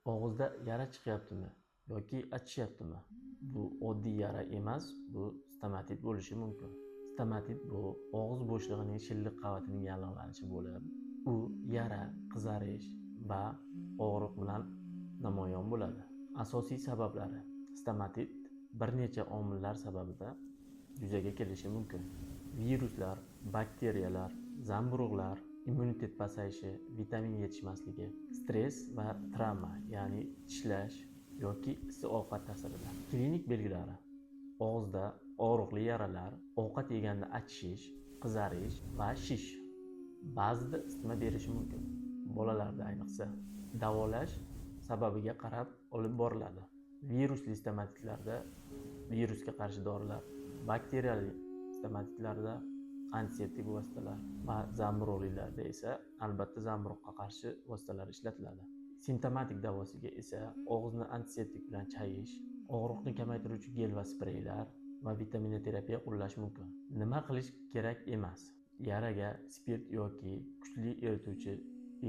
Og'izda yara chiqyaptimi yoki achishyaptimi? Bu oddiy yara emas, bu stomatit bo'lishi mumkin. Stomatit bu og'iz bo'shlig'ining shilliq qavatining yallig'lanishi bo'lib, u yara, qizarish va og'riq bilan namoyon bo'ladi. Asosiy sabablari: stomatit bir necha omillar sababida yuzaga kelishi mumkin. Viruslar, bakteriyalar, zamburug'lar, immunitet pasayishi, vitamin yetishmasligi, stress va travma, ya'ni tishlash yoki issiq ovqat ta'sirida. Klinik belgilari: og'izda og'riqli yaralar, ovqat yeganda achishish, qizarish va shish. Ba'zida isitma berishi mumkin. Bolalarda ayniqsa. Davolash sababiga qarab olib boriladi. Virusli stomatitlarda virusga qarshi dorilar, bakteriyali stomatitlarda antiseptik vositalar va zamburug'lilarda esa albatta zamburug'ga qarshi vositalar ishlatiladi. Simptomatik davosiga esa og'izni antiseptik bilan chayish, og'riqni kamaytiruvchi gel va spreylar va vitaminoterapiya qo'llash mumkin. Nima qilish kerak emas? Yaraga spirt yoki kuchli erituvchi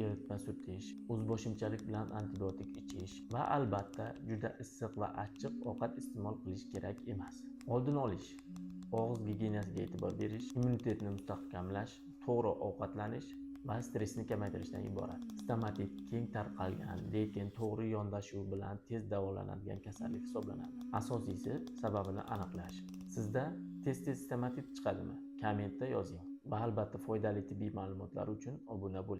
eritma surtish, o'zboshimchalik bilan antibiotik ichish va albatta juda issiq va achchiq ovqat iste'mol qilish kerak emas. Oldini olish: og'iz gigiyenasiga e'tibor berish, immunitetni mustahkamlash, to'g'ri ovqatlanish va stressni kamaytirishdan iborat. Stomatit keng tarqalgan, lekin to'g'ri yondashuv bilan tez davolanadigan kasallik hisoblanadi. Asosiysi sababini aniqlash. Sizda tez-tez stomatit chiqadimi? Kommentda yozing va albatta foydali tibbiy ma'lumotlar uchun obuna bo'ling.